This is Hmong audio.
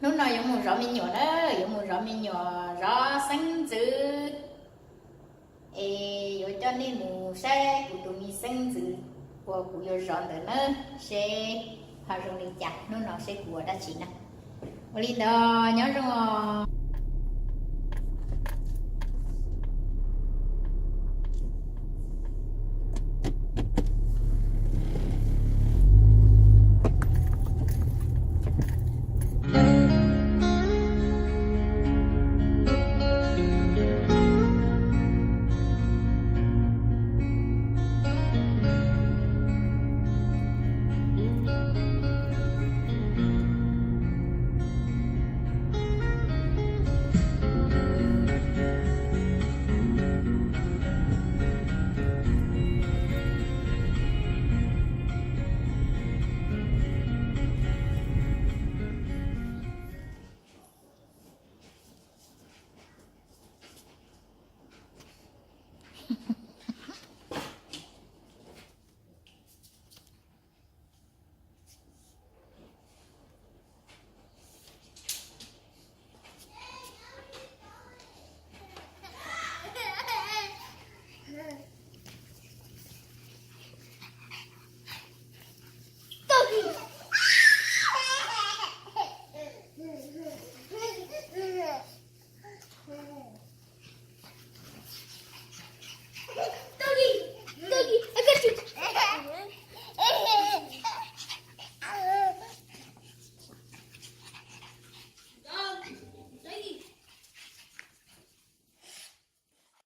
Hnub no yuav mus zov me nyuam na, yuav mus zov me nyuam zov xeeb ntxwv. Es yuav coj nej mus saib kuv tus me xeeb ntxwv uas kuv yuav zov ntawd na, seb ho zoo li cas, hnub no seb kuv ua dab tsi na. Ua li ntawd nyob zoo os.